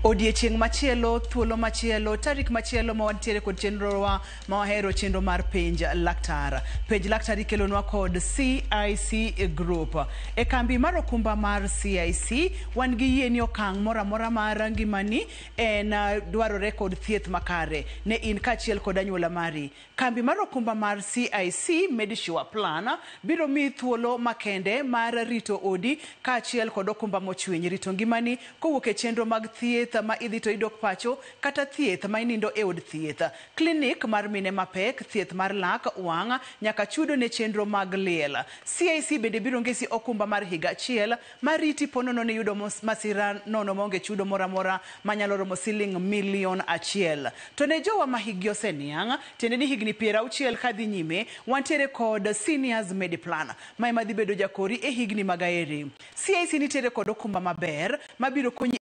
Odiechieng' machielo, thuolo machielo, tarik machielo ma wantiere kod chenrowa ma wahero chenro mar Penj Laktar. Penj Laktar ikelonwa kod CIC Group. E kambi mar okumba mar CIC, wan gi yie ni okang' moro amora mar ngimani en dwarore kod thieth makare ne in kaachiel kod anyuola mari. Kambi mar okumba mar CIC Medisure Plan biro miyi thuolo makende mar rito odi kaachiel kod okumba mochwiny, rito ngimani kowuok e chenro mag thieth ma idhi to idok pacho kata thieth ma inindo e od thieth, klinik mar mine mapek, thieth mar lak, wang' nyaka chudo ne chenro mag liel. CIC bende biro ngesi okumba mar higa achiel mariti ponono ni yudo masira nono maonge chudo moro amora manyalo romo siling milion achiel. To ne jowa ma hikgi oseniang', tiende ni higni 60 kadhi nyime, wantiere kod Seniors Mediplan, ma ema dhi bedo jakori e higni mag aeri. CIC nitiere kod okumba maber mabiro konyi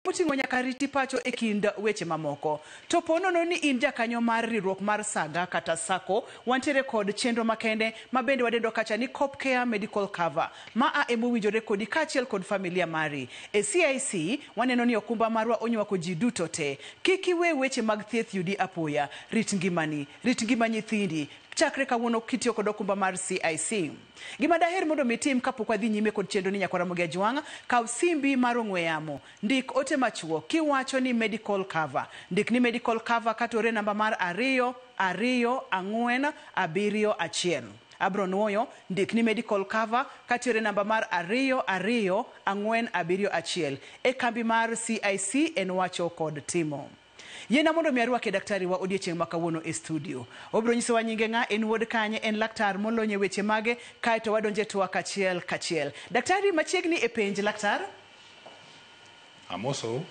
moting'o nyaka riti pacho e kind weche mamoko. To po nono ni in jakanyo mar riwruok mar Saga kata Sacco, wantiere kod chenro makende ma bende wadendo kacha ni Copcare Medical Cover. Ma a emowinjore kodi kaachiel kod familia mari. E CIC, waneno ni okumba marwa onywako ji duto te. Kik iwe weche mag thieth yudi apoya. Rit ngimani. Rit ngima nyithindi. Chakre kawuono kitiyo kod okumba mar CIC. Gima daher mondo mi itim kapok wadhi nyime kod chenro ni Nyakwar Ramogi Ajwang', kaw simbi mar ong'we yamo, ndik ote machuok kiwacho ni medical cover. Ndik ni medical cover katore namba mar 2 2 4 7 1. Abro nuoyo, ndik ni medical cover katiore namba mar 2 2 4 7 1. E kambi mar CIC en wacho kod timo. Yiena mondo mi arwake daktari wa odiechieng' ma kawuono e studio. Obiro nyisowa nyinge ng'a, en wuod kanye, en laktar molony e weche mage, kaeto wadonjo e twak achiel kachiel. Daktari machiegni e penj laktar. Amosou,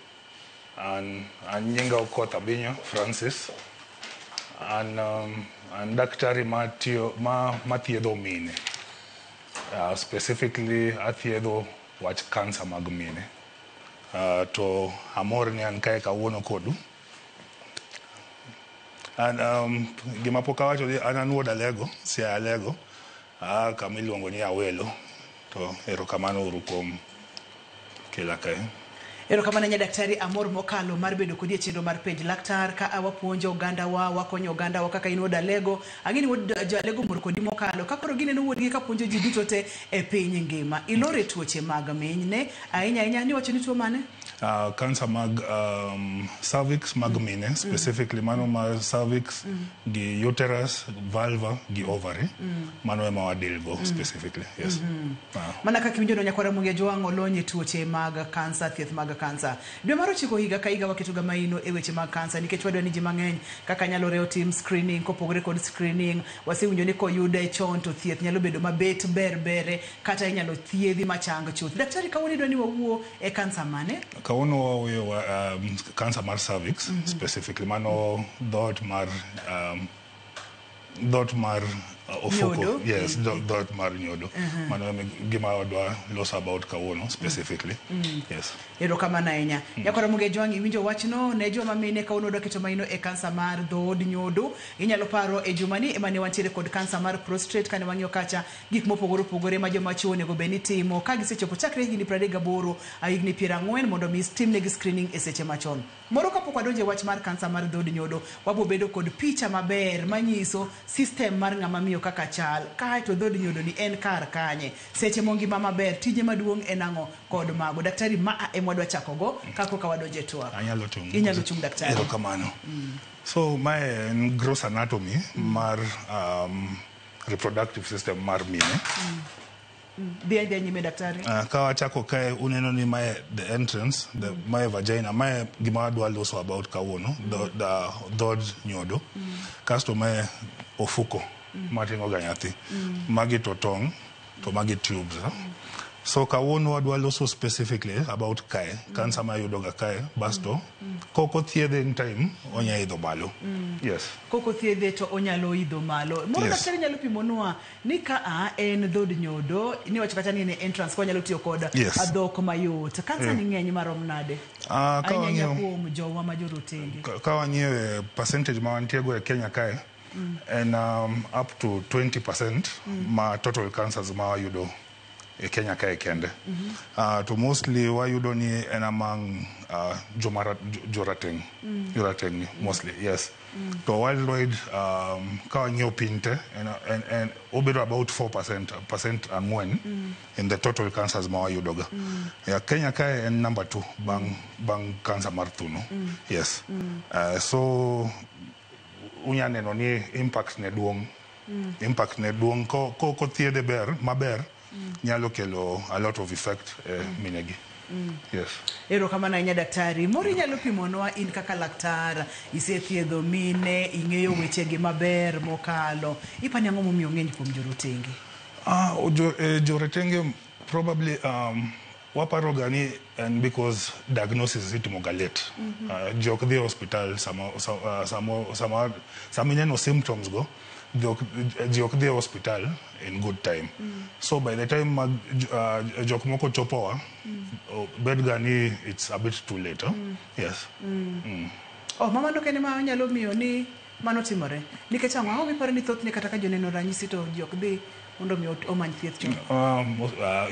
an, an nyinga Okoth Abinyo Francis. An, an daktari ma tiyo, ma, ma thiedho mine. Specifically athiedho wach kansa mag mine. To amor ni an kae kawuono kodu. An, gima pok awacho ni an an wuod Alego, Siaya Alego, aa kama iluongo ni Awelo. To erokamano uru kuom kela kae. Erokamano ahinya daktari, amor mokalo mar bedo kodi e chenro mar Penj Laktar ka wapuonjo ogandawa, wakonyo ogandawa kaka in wuod Alego. Ang'e ni wuod Alego mor kodi mokalo ka koro gineno wuodgi ka puonjo ji duto te e piny ngima. Ilor e tuoche mag mine ahinya ahinya, niwacho ni tuo mane? Kansa mag cervix mag mine, specifically mano mar cervix gi uterus, vulva gi ovary. Mano ema wa deal go specifically. Yes. Mana kaka iwinjo no Nyakwar Ramogi Ajwang' olony e tuoche mag kansa, thieth mag kansa. Dwe mar ochiko higa ka higa waketoga maino e weche mag kansa nikech wadwa ni ji mang'eny kaka nyalore otim screening, kopogore kod screening, wasewinjo ni koyude chon to thieth nyalo bedo mabet ber bere kata inyalo thiedhi machang chuth. Daktari, kawuono idwa ni wawuo e kansa mane? Kawuono wawuoyo kansa mar cervix, specifically mano dhoot mar, dhoot mar ofuko. Nyodo. Yes, dhoot mar nyodo. Mano ema gima wadwa loso about kawuono specifically. Yes. Erokamano ahinya. Nyakwar Ramogi Ajwang' iwinjo wachno ne joma mine kawuono wadwa keto maino e kansa mar dhood nyodo. Inyalo paro e jumani ema ne wantiere kod kansa mar prostate kane wang'iyo kacha gik mopogore opogore ma joma chuo onego bed ni timo ka gisechopo chakre higni 38 higni 40 mondo mi timnegi screening e seche machon. Moro kapok wadonjo e wach mar kansa mar dhood nyodo, wabo bedo kod picha maber manyiso system mar ng'ama miyo kaka chal. Kae to dhood nyodo ni en kar kanye? Seche mongima maber, tije maduong' en ang'o kod mago? Daktari, ma ema wadwa chako go ka koka wadonjo e twak. Anyalo chung'. Inyalo chung' daktari. Erokamano. So mae en gross anatomy mar reproductive system mar mine. Dhi adhiya nyime daktari. Ka wachako kae uneno ni mae the entrance, the, mae vagina, mae gima wadwa loso about kawuono, dhood nyodo. Kasto mae ofuko mating'o ga nyathi. Magi to tong', to magi tubes. So kawuono wadwa loso specifically about kae, kansa ma yudo ga kae, basto kok othiedhe in time, onya idho malo. Yes. Kok othiedhe to onyalo idho malo. Moro daktari nyalo pimonwa ni ka a en dhood nyodo, niwacho kata ni en entrance, ko nyalo tiyo kod dhok mayot. Kansa ni ng'eny marom nade? Ka Ahinya wang'iyo kuom jowa ma jorotenge. Ka wang'iyo e percentage ma wantie go e Kenya kae, en up to 20% ma total cancers ma wayudo e Kenya kae kende. To mostly wayudo ni en among jorateng', jorateng' mostly, yes. To worldwide, ka wang'iyo piny te, en obedo about 4%, 4% in the total cancers ma wayudoga. Yeah, Kenya kae en number 2 bang' cancer mar thuno. Yes. So unya neno ni impact ne duong'. Impact ne duong' ko kothiedhe ber maber, nyalo kelo a lot of effect minegi. Yes. Erokamano ahinya, daktari. Moro inyalo pimonwa in kaka laktar, isethiedho mine, ing'eyo wechegi maber mokalo. Ipani ang'o momiyo ng'eny kuom jorotenge? Joretenge probably, waparo ga ni en because diagnosis itimo ga late. Ji ok dhi e hospital sama ineno symptoms go, ji ok dhi e hospital in good time. So by the time mag jok moko chopowa, bed ga ni it's a bit too late. Huh? Yes. Oh, mano kende ma nyalo miyo ni mano timore. Nikech ang'o? Ang'o miparo ni thothne kata ka joneno ranyisi to ji ok dhi mondo mi omany thieth chon?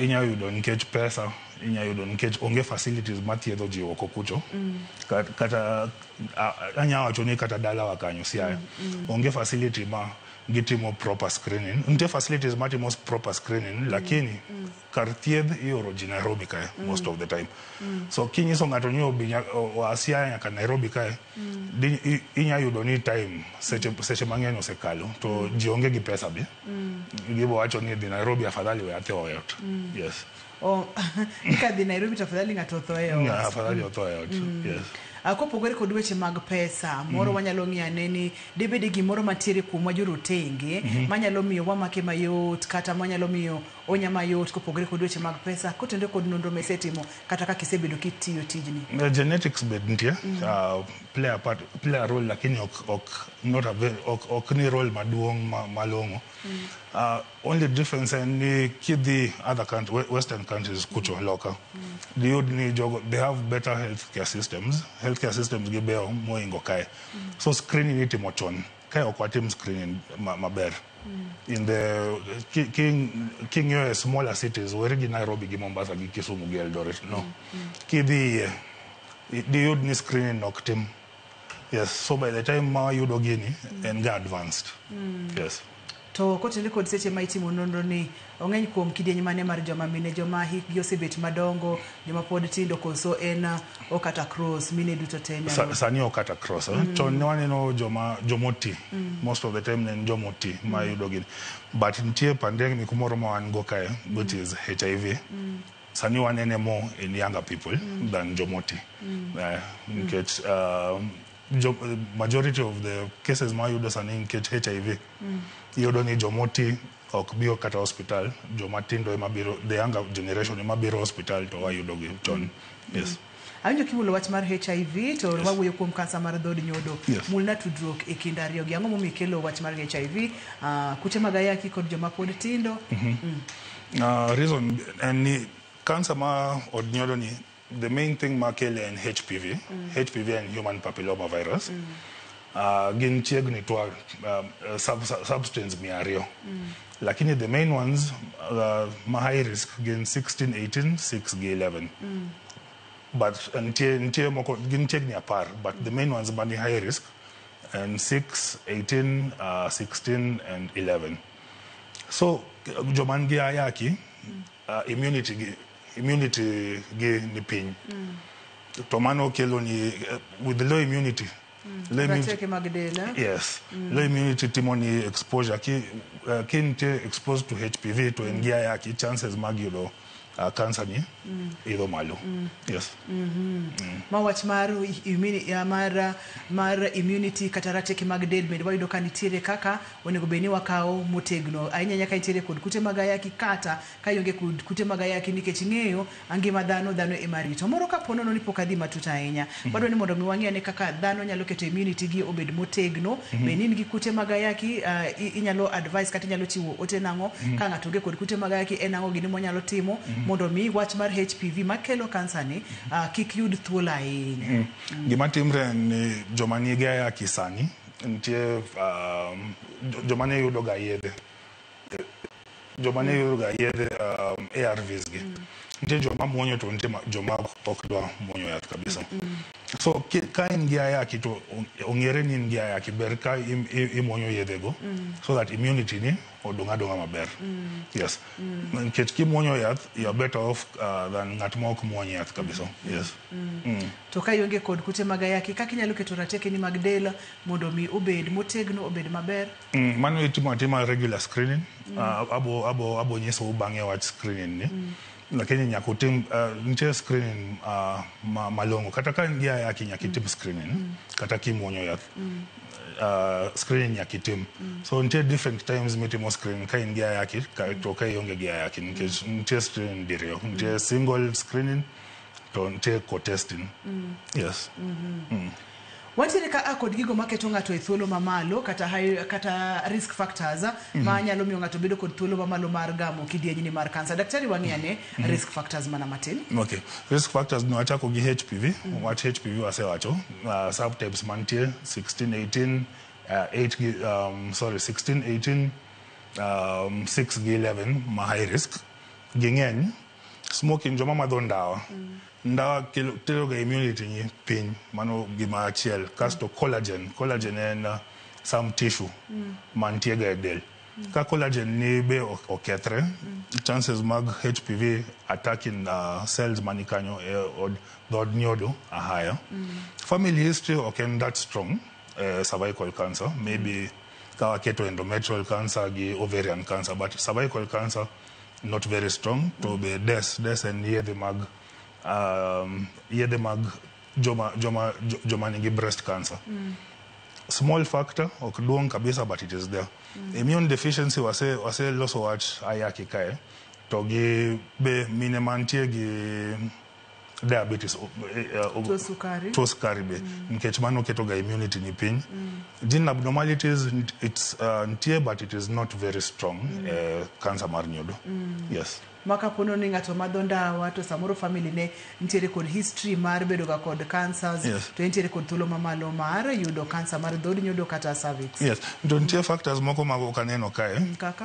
Inya yudo nikech pesa, inya yudo nikech onge facilities mathiedho ji oko kucho. Kata anya wacho ni kata dalawa kanyo Siaya, onge facility ma gitimo proper screening. Nitie facilities matimo proper screening, lakini kar thiedh ioro ji Nairobi kae most of the time. So kinyiso ng'ato ni obi oa Siaya nyaka Nairobi kae, inya yudo ni time seche mang'eny osekalo to ji onge gi pesa be. Gibo wacho ni dhi Nairobi afadhali we atho e ot. Yes. Oh, ka dhi Nairobi to afadhali ng'ato otho e ot. Yeah, afadhali otho e ot. Yes. Kopogore kod weche mag pesa, moro wanyalo ng'iyo ane ni dibede gimoro mantiere kuomwa jorotenge manyalo miyo wamake mayot kata manyalo miyo onya mayot kopogore kod weche mag pesa kotenore kod nonro misetimo kata kaka isebedo kitiyo tijni. The genetics bed nitie, play a part, play a role, lakini ok not a very, ok ni role maduong' malong'o. Only difference en ni kidhi other country, western countries kucho loka, diyud ni jogo they have better healthcare systems. Healthcare systems gibeyo moingo kae. So screening itimo chon. Kae ok watim screening maber. In the king'iyo e smaller cities, weri gi Nairobi gi Mombasa gi Kisumu gi Eldoret, no. Kidhi iye, diyud ni screening ok tim. Yes, so by the time ma wayudo gini, en ga advanced. Yes. To kotenore kod seche ma itimo nonro ni, ong'eny kuom kidieny mane mar joma mine, joma hikgi osebet madongo, joma pod tindo, koso en okata cross, mine duto te nyalo? Sani okata cross. Eh? Chon ne waneno joma jomoti. Most of the time ne en jomoti ma yudo gini. But nitie pandemic moro ma wan go kae, which is HIV. Sani wanene more in younger people than jomoti. Nikech majority of the cases ma wayudo sani nikech HIV, iyudo ni jomoti ok bi kata hospital, joma tindo ema biro, the younger generation ema biro hospital to wayudo gi chon. Yes. Awinjo kimulo wach mar HIV to wawuoyo kuom kansa mar dhod nyodo. Mulna tudruok e kind ariyo gi. Ang'o momiyo ikelo wach mar HIV, kute mag ayaki kod joma pod tindo? Reason en ni kansa ma od nyodo ni, the main thing makele en HPV. HPV en human papilloma virus. Gin chiegni twa substrains 200. Lakini the main ones ma high risk gin 16, 18, 6 gi 11. But nitie moko gin chiegni 10, but the main ones mani high risk en 6, 18, 16 and 11. So joma nigi ayaki, immunity gi ni piny. To mano kelo ni with low immunity, low immunity, Rateke mag del, eh? Yes. Low immunity timo ni exposure ki nitie exposed to HPV to en gi ayaki, chances mag yudo cancer ni idho malo. Yes. Ma wach mar immunity kata rateke mag del bende wayudo ka nitiere kaka onego bed ni wakawo motegno ahinya nyaka nitiere kod kute mag ayaki kata ka ionge kod kute mag ayaki nikech ing'eyo ngima dhano, dhano ema rito. Moro kapo nono ni pok adhi matut ahinya, wadwa ni mondo mi wang'i ane kaka dhano nyalo keto immunity gi obed motegno. Be ni in gi kute mag ayaki, inyalo advice kata inyalo chiwo ote nang'o ka ng'ato onge kod kute mag ayaki, en ang'o gini monyalo timo mondo mi wach mar HPV makelo kansa ni kik yud thuolo ahinya? Gima timre en ni joma nigi ayaki sani nitie joma ne yudo ga yedhe. Joma ne yudo ga yedhe. ARVs gi. Nitie joma muonyo to nitie joma ok dwa muonyo yath kabisa. So ka in gi ayaki to ong'ere ni in gi ayaki, ber ka imuonyo yedhego so that immunity ni odong' adong'a maber. Yes. Nikech kimuonyo yath, you are better off than ng'at ma ok muony yath kabisa. Yes. To ka ionge kod kute mag ayaki, kaka inyalo keto ratekeni mag del mondo mi obed motegno, obed maber? Mano itimo atima regular screening. Abo nyisou bang'e wach screening ni. Lakini nyaka utim nitie screening malong'o. Kata ka in gi ayaki nyaka itim screening. Kata kimuonyo yath. Screening nyaka itim. So nitie different times mitimo screening ka in gi ayaki to ka ionge gi ayaki nikech nitie screening diriyo. Nitie single screening to nitie co-testing. Yes. Wantiere ka a kod gigo maketo ng'ato e thuolo mamalo kata high, kata risk factors ma nyalo miyo ng'ato bedo kod thuolo mamalo mar gamo kidienyni mar kansa. Daktari, wang'i ane risk factors mana matin. Okay. Risk factors no achako gi HPV. Wach HPV wasewacho. Subtypes mantie 16, 18, 8 gi, sorry, 16, 18, 6 gi 11 ma high risk. Ging'eny. Smoking, joma madho ndawa. Ndawa kelo ga immunity ni piny, mano gima achiel. Kasto collagen. Collagen en some tissue mantie ga e del. Ka collagen ni be okethre, chances mag HPV attacking cells mani kanyo e od dhood nyodo are higher. Family history ok en that strong, cervical cancer. Maybe ka waketo endometrial cancer gi ovarian cancer, but cervical cancer not very strong. To be des en yedhe mag joma nigi breast cancer. Small factor, ok duong' kabisa, but it is there. Immune deficiency wase loso wach ayaki kae, to gi be mine mantie gi diabetes, Tuo sukari. Tuo sukari be, nikech mano keto ga immunity ni piny. Gene abnormalities, it's nitie, but it is not very strong, cancer mar nyodo. Yes. Ma kapono ni ng'ato madho ndawa to samoro family ne nitiere kod history mar bedo ga kod cancers, to nitiere kod thuolo mamalo mar yudo kansa mar dhod nyodo kata cervix. Yes. To nitie factors moko ma ok aneno kae. Kaka?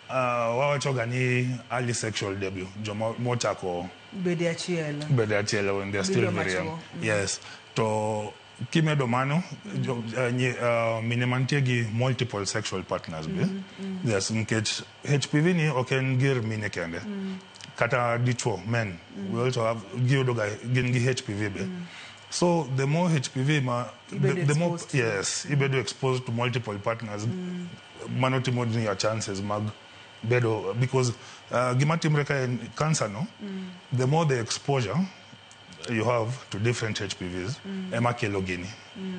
Wawacho ga ni early sexual debut, joma mochako bede achiel. Bede achiel when they are still Bedo very young. machuo. Yes. To kimedo mano, mine mantie gi multiple sexual partners be. Yes, nikech HPV ni ok en gir mine kende. Kata dichuo, men, we also have, giyudo ga, gin gi HPV be. So the more HPV ma, Ibedo the more, exposed to. Yes, ibedo exposed to multiple partners, mano timo ni your chances mag bedo, because gima timre ka en cancer no, the more the exposure you have to different HPVs, ema kelo gini.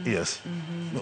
Yes,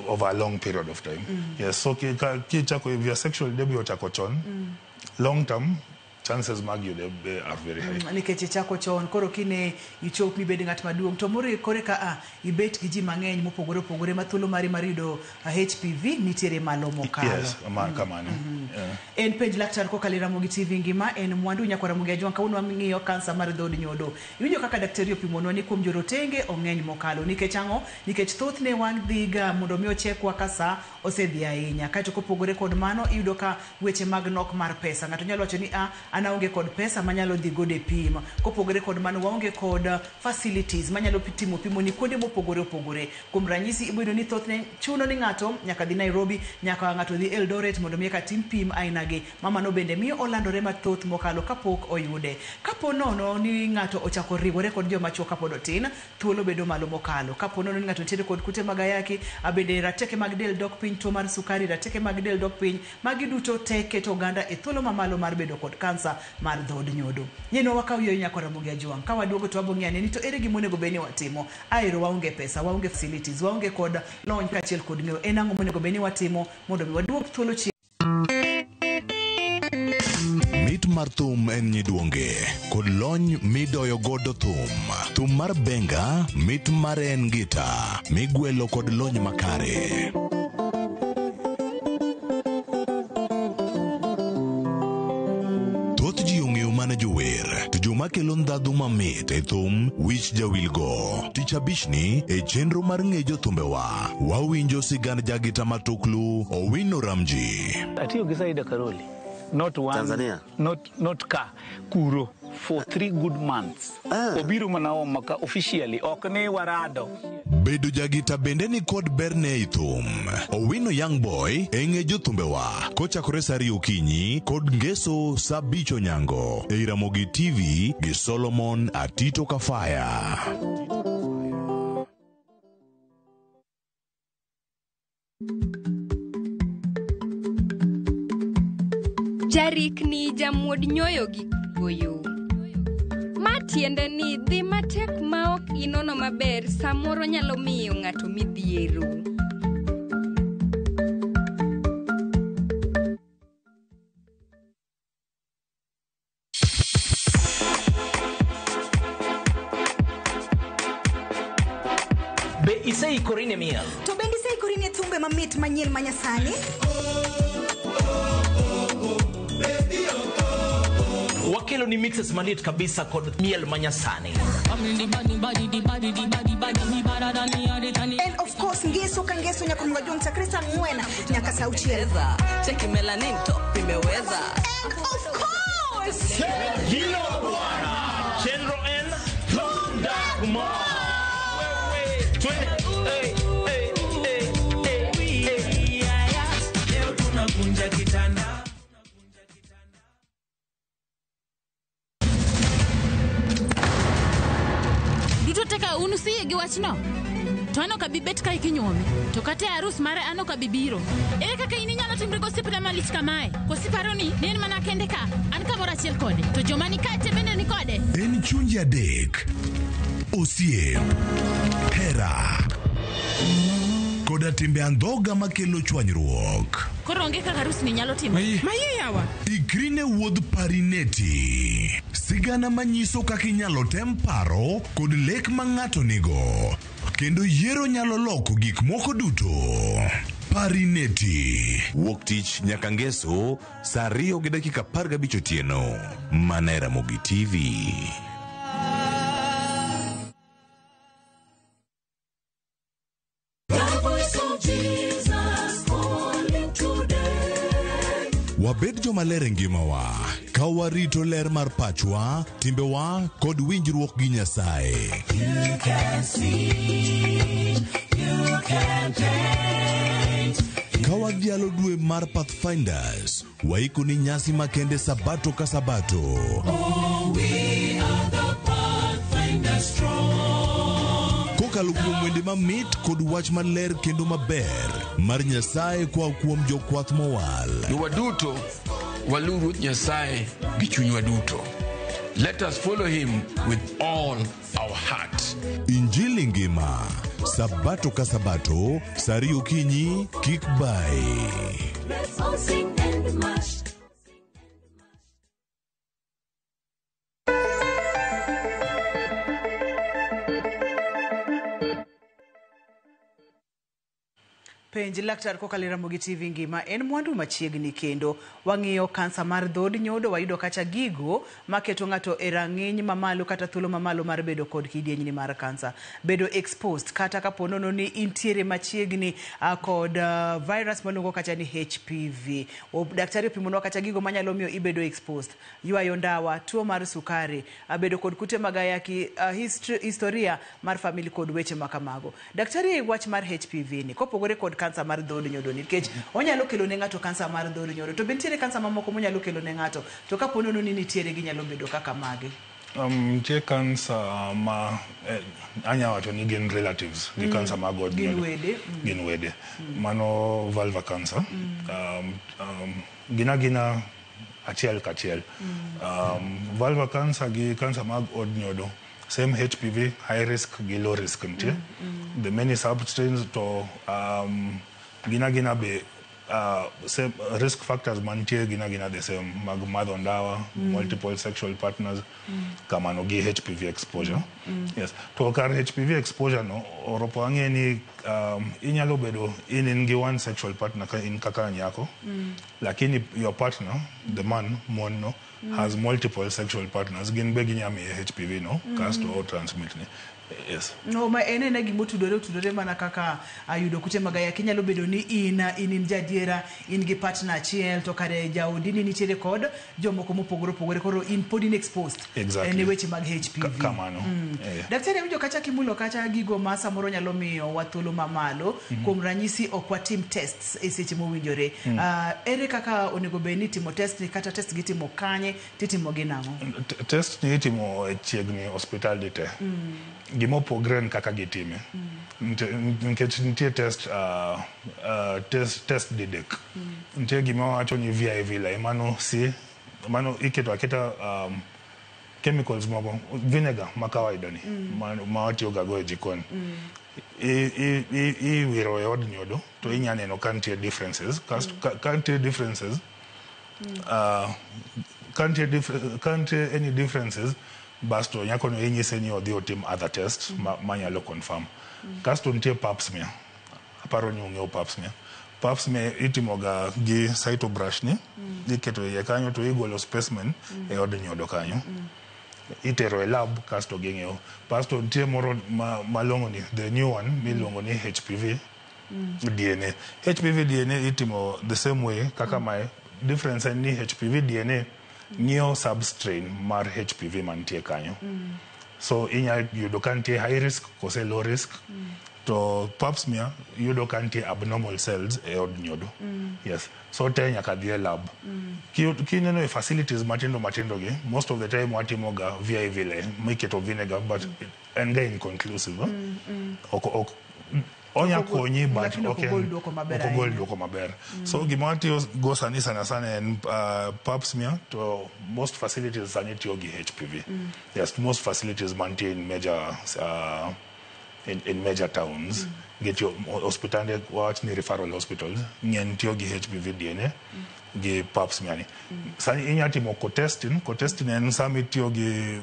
over a long period of time. Yes, so kichako, if your sexual debut ochako chon, long term, chances mag yude be are very high. Nikech ichako chon, koro kine ichop mibed ng'at maduong' to moro kore ka a ibet gi ji mang'eny mopogore opogore ma thuolo mari mar yudo HPV nitiere malo mokalo. Yes, kamano. Yeah. En Penj Laktar kokalo e Ramogi TV ngima en mwandu nyakwa Ramogi Ajwang'. Kawuono wang'iyo kansa mar dhod nyodo. Iwinjo kaka daktari opimonwa ni kuom jorotenge ong'eny mokalo. Nikech ang'o? Nikech thothne wadhiga mondo mi ochekwa ka sa osedhi ahinya. Kaeto kopogore kod mano, iyudo ka weche mag nok mar pesa. Ng'ato nyalo wacho ni a an aonge kod pesa manyalo dhi godo e pim. Kopogore kod mano, waonge kod facilities manyalo timo pimo ni kuonde mopogore opogore. Kuom ranyisi, ibo yudo ni thothne chuno ni ng'ato nyaka dhi Nairobi, nyaka ng'ato dhi Eldoret mondo mi eka tim pim aina gi. Ma mano bende miyo olandore mathoth mokalo kapok oyude. Kapo nono ni ng'ato ochako riwore kod joma chuo kapod otin, thuolo bedo malo mokalo. Kapo nono ni ng'ato nitiere kod kute mag ayaki, bende rateke mag del dok piny, tuo mar sukari, rateke mag del dok piny, magi duto te keto oganda e thuolo mamalo mar bedo kod kansa mar dhod nyodo. Nyenwa wakaw yweyo nyakwa Ramogi Ajwang'. Ka waduogo to wabo ng'iyo ane ni to ere gima onego bed ni watimo. Aero waonge pesa, waonge facilities, waonge kod lony kaachiel kod ng'eyo. En ang'o monego bed ni watimo mondo mi waduok thuolo chien? Mit mar thum en nyiduonge kod lony midoyo godo thum. Thum mar benga, mit mare en gita, migwelo kod lony makare. Thoth ji ong'eyo mana jower, to joma kelo ndhadhu mamit e thum wich jawilgo. Tich abichni e chenro mar ng'e jothumbewa, wawinjo sigand jagita matuklu Owino Ramji. Atiyo gi Saida Karoli. Not one, Tanzania? Not ka kuro for 3 good months. Obiro mana omo ka officially ok ni warado. Bedo jagita bende ni kod berne ei thum. Owino Young Boy e ng'e jothumbewa kochakore sa 2 okinyi kod ngeso sa 5 onyango ei Ramogi TV gi Solomon Atito Kafaya. Jarikni jamuod nyoyo gi kuoyo. Ma tiende ni dhi matek ma ok inono maber samoro nyalo miyo ng'ato midhiero. Be iseikori ne miel? To bende iseikori ne thumbe mamit manyien ma nyasani? Wakelo ni mixes malit kabisa kod miel manyasani. And of course ngeso ka ngeso nyaka mga chakre saa 4 nyaka saa 6. Cheki melanin top imeweza. And of course Hilo bwana Chenro N Thunder Kumar. Wewe hey hey hey hey. Leo tunakunja kitanda. Duto teka unu siye gi wachno. To an ok abi bet kae kinyuomi. To kata e arus mare an ok abi biro. Ere kaka in inyalo timri gosiepna malich kamae? Koso iparo ni en mana kende ka, an kamoro achiel kode. To joma ni kae te bende ni kode. En chunje adek. Osiep, hera, koda timbe andhoga makelo chwanyruok. Koro onge kaka arus ni nyalo timo. Maye yawa. Ikri ne wuodh Parineti. Sigana manyiso kaka inyalo tem paro kod lek ma ng'ato nigo. Kendo yiero nyalo loko gik moko duto. Parineti. Wuok tich nyaka ngeso saa 2:15 otieno. Mana e Ramogi TV. Wabed jomaler e ngimawa ka warito ler mar pachwa, timbewa kod winjruok gi Nyasaye. You can see, you can paint. Ka wadhialo dwe mar Pathfinders, waiko ni nyasi makende sabato ka sabato. Oh, we are the Pathfinders strong. Kokalo kuom wende mamit kod wach maler kendo maber mar Nyasaye koa kuom jokwath mowal. Waduto waluw Ruoth Nyasaye gi chunywa duto. Let us follow him with all our heart. Injili ngima sabato ka sabato saa 2 okinyi kik bai. Let's all sing and march. Penj laktar kokalo e Ramogi TV ngima en mwandu machiegni kendo wang'iyo kansa mar dhod nyodo, wayudo kacha gigo maketo ng'ato e rang'iny mamalo kata thuolo mamalo mar bedo kod kidienyni mar kansa. Bedo exposed kata kapo nono ni intiere machiegni kod virus maluongo kacha ni HPV. Daktari opimonwa kacha gigo manyalo miyo ibedo exposed. Ywayo ndawa, tuo mar sukari, bedo kod kute mag ayaki, historia mar family kod weche makamago. Daktari, wach mar HPV ni kopogore kod kansa mar dhod nyodo nikech onyalo kelo ne ng'ato kansa mar dhod nyodo, to be nitiere kansa mamoko monyalo kelo ne ng'ato, to kapo nono ni nitiere ginyalo bedo kaka mage? Nitie kansa ma anya wacho ni gin relatives gi kansa mag od Gin nyodo. wede. Gin wede. Mano vulvar cancer. Gin agina achiel kachiel. Vulvar cancer gi kansa mag od nyodo same HPV high risk gi low risk nitie. The many substrains to gina gina be same risk factors mantie gina gina the same mag madho ndawa, multiple sexual partners, kamano gi HPV exposure. Yes. To kar HPV exposure no oropo ang'e ni inyalo bedo in gi one sexual partner ka in kaka nyako, lakini your partner, the man, mon no, has multiple sexual partners, gin be ginya miye HPV no, kasto o transmit ni. Yes. No, ma en ena gima otudore otudore mana kaka yudo kute mag ayaki. Nyalo bedo ni in jadiera, in gi partner achiel, to kare jaodi ni nitiere kod jomoko mopogore opogore, koro in pod in exposed ne weche mag HPV. Kamano. Daktari, awinjo kacha kimulo kacha gigo ma samoro nyalo miyo wa thuolo mamalo, kuom ranyisi ok watim tests e seche mowinjore. Ere kaka onego bed ni itimo test ni, kata test gitimo kanye, titimo gi nang'o? Test ni itimo e chiegni osiptal di te. Gima opogre en kaka gitime. Nikech nitie test, test didek. Nitie gima wawacho ni VIV lai, mano si mano iketo aketa chemicals moko, vinegar ma kawaida ni, ma watiyo ga go e jikon. Iwiro e od nyodo to inya neno ka nitie differences. Ka nitie differences, ka nitie any differences, basto nyakono inyise ni odhi otim other test manyalo confirm. Kasto nitie pap smear. Aparo ni ung'eyo pap smear. Pap smear itimoga gi cytobrush ni, iketo iye kanyo to igolo specimen e od nyodo kanyo. Itero e lab kasto ging'iyo. Kasto nitie moro malong'o ni, the new one miluongo ni HPV DNA. HPV DNA itimo the same way kaka mae. Difference en ni HPV DNA ng'iyo substrain mar HPV mantie kanyo. So inya yudo ka nitie high risk kose low risk. To pap smear yudo ka nitie abnormal cells e od nyodo. Yes. So te nyaka dhi e lab. Kineno e facilities matindo matindo gi, most of the time watimo ga VIV le, miketo vinegar, but en ga inconclusive. Ok onya konyi, but Lakini ok ogol duoko maber ok ogol ahinya. Duoko maber. So gima watiyo go sani sana sana en pap smear, to most facilities sani tiyo gi HPV. Yes, most facilities mantie in major towns, gitiyo hospitande, wawach ni referral hospitals ng'eny tiyo gi HPV DNA gi pap smear ni. Sani inya timo co-testing. Co-testing en sama itiyo gi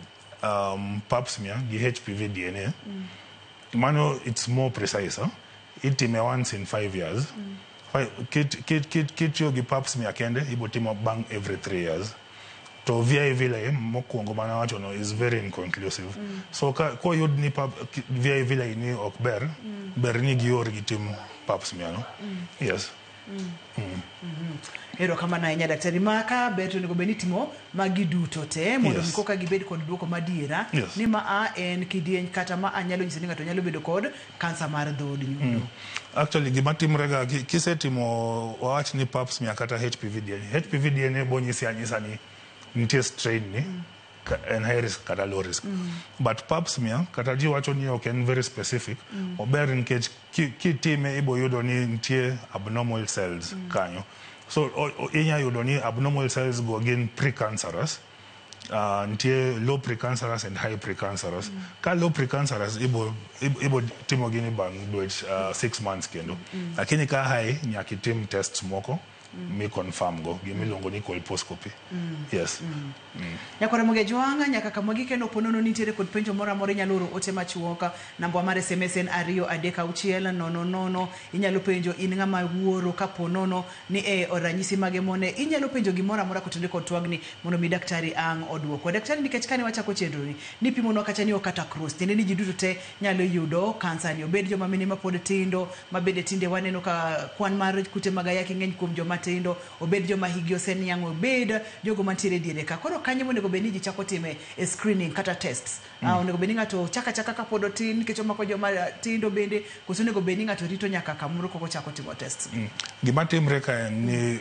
pap smear gi HPV DNA. Mano it's more precise, huh? Itime once in 5 years. Kitiyo gi pap smear kende, ibo timo bang' every 3 years. To VIV le mokwongo mana wacho no is very inconclusive. So ka koyud ni VIV le ni ok ber, ber ni gior gitim pap smear no. Yes. Erokamano ahinya, daktari. Ma ka ber to onego bed ni itimo magi duto te mondo mi koka gibed kod duoko madiera ni ma a en kidieny kata ma a nyalo nyiso ni ng'ato nyalo bedo kod kansa mar dhood nyodo. Actually, gima timre ga kisetimo, wawach ni pap smear kata HPV DNA. HPV DNA bo nyisi anyisa ni nitie strain ni en high risk kata low risk. But pap smear, kata ji wacho ni ok en very specific, ober nikech kitime ibo yudo ni nitie abnormal cells kanyo. So inya yudo ni abnormal cells go gin precancerous. Nitie low precancerous and high precancerous. Ka low precancerous, ibo timo gini bang' dwech 6 months kendo. Lakini ka high, nyaka itim tests moko mi confirm go gimiluongo ni colposcopy. Yes. Nyakwara Mogejwang' nyaka kama gikeno ponono nitiere kod penjo moro amora, inyalo oro ote machuok. Namba mar SMS en 23600. Inyalo penjo in ng'ama wuoro kapo nono ni e ranyisi mage mone inyalo penjo gimoro amora kotenore kod twagni mondo mi daktari ang' oduokwa. Daktari, nikech kane wachako chenro ni nipimonwa kacha ni ok kata cross, tiende ni ji duto te nyalo yudo kansa ni, obed joma mine mapod tindo, mabende tinde waneno ka kwan mar kute mag ayaki ng'eny kuom joma tindo, obed joma higi oseniang', obed jogo mantiere e diere ka. Koro kanyo monego bed ni ji chako time e screening kata tests? Onego bed ni ng'ato chaka chaka kapod otin nikech omako joma tindo bende, koso onego bed ni ng'ato rito nyaka kamoro kok ochako timo tests? Gima timre ka en ni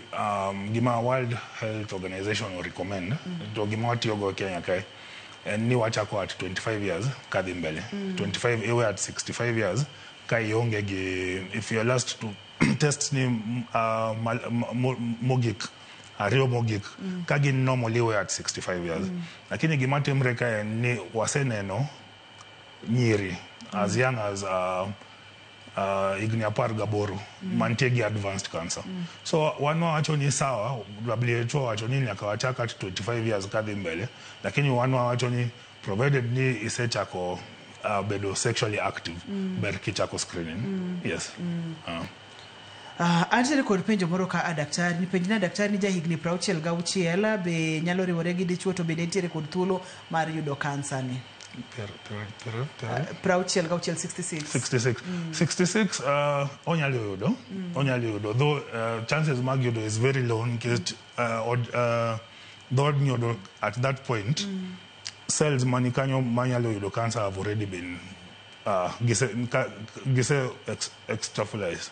gima World Health Organization o recommend to gima watiyogo e Kenya kae en ni wachako at 25 years kadhi mbele. 25 iwe at 65 years ka ionge gi, if your last to test ni mogik ariyo mogik ka gin normal, iwe at 65 years. Lakini gima timre ka en ni waseneno nyiri as young as higni 18 mantie gi advanced cancer. So wan wawacho ni sawa, WHO wacho ni nyaka wachak at 25 years kadhi mbele, lakini wan wawacho ni provided ni isechako bedo sexually active, ber kichako screening. Yes. Antiere kod penjo moro ka a daktari ni penjna daktari ni jahigni 66 be nyalo riwore gi dichuo to bende nitiere kod thuolo mar yudo kansa ni? 66 66. 66 onyalo yudo, onyalo yudo, though chances mag yudo is very low nikech dhood nyodo at that point, cells mani kanyo manyalo yudo cancer have already been gise extrapolate,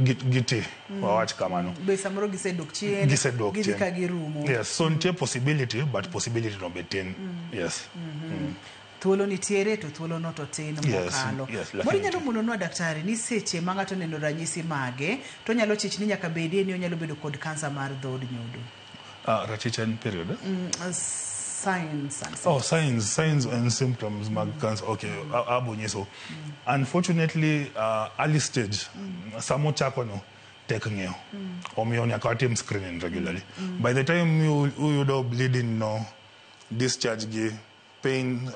giti, wawach kamano. Be samoro gisedok chien? Gisedok gidhi chien. Ka girumo. Yes, so nitie possibility, but possibility no be tin. Yes. Thuolo nitiere to thuolo no to tin mokalo. Yes, Moro lakini inyalo mulonwa, daktari, ni seche ma ng'ato oneno ranyisi mage to onyalo chich ni nyaka bedie ni onyalo bedo kod kansa mar dhood nyodo? Rachich en period, eh? Signs and Oh, signs and symptoms mag cancer. Okay, abo nyiso. Unfortunately, early stage, samo chako no, tek ng'eyo. Omiyo nyaka watim screening regularly. By the time you uyudo bleeding no, discharge gi, pain,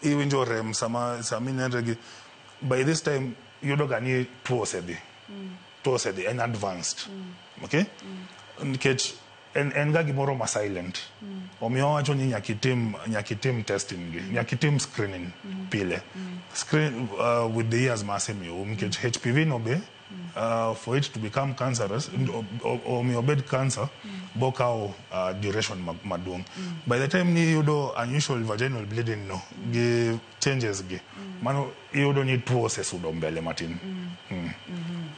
iwinjo rem sama sama inenre gi, by this time yudo ga ni tuo osedhi. Tuo osedhi, en advanced. Okay? Nikech en ga gimoro ma silent. Omiyo wawacho ni nyaka itim testing gi, nyaka itim screening pile. Screen with the years ma asemiyou, nikech HPV no be, for it to become cancerous, omiyo obed cancer, bokawo duration maduong'. By the time ni iyudo unusual vaginal bleeding no, gi changes gi, mano iyudo ni tuo osesudo mbele matin.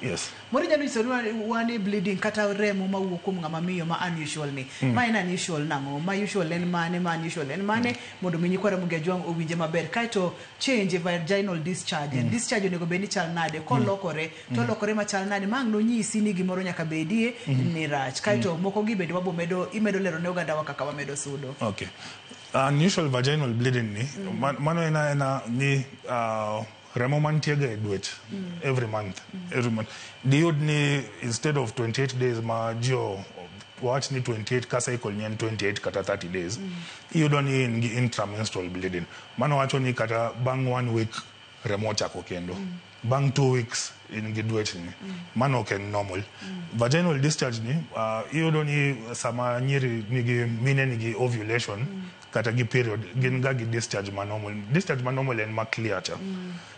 Yes. Moro inyalo nyiso ni wan e bleeding kata remo mawuok kuom ng'ama miyo ma unusual ni. Ma en unusual nang'o? Ma usual en mane? Ma unusual en mane? Mondo mi nyikwa Ramogi Ajwang' owinje maber. Kaeto change e vaginal discharge. Discharge onego bed ni chal nade? Kolokore to olokore machal nade? Ma ang' nonyisi ni gimoro nyaka bedie ni rach. Kaeto moko gi bende wabo medo imedo lero ne oganda wa kaka wamedo sudo. Okay. Unusual vaginal bleeding ni, mano ena ni remo mantie ga e dwech every month, every month. Diyud ni instead of 28 days ma jio wach ni 28 ka cycle ni en 28 kata 30 days, iyudo ni in gi intramenstrual bleeding. Mano wacho ni kata bang' one week remo ochako kendo. Bang' 2 weeks in gi dwech ni. Mano ok en normal. Vaginal discharge ni, iyudo ni sama nyiri nigi mine nigi ovulation kata gi period, gin ga gi discharge ma normal. Discharge ma normal en ma clear cha.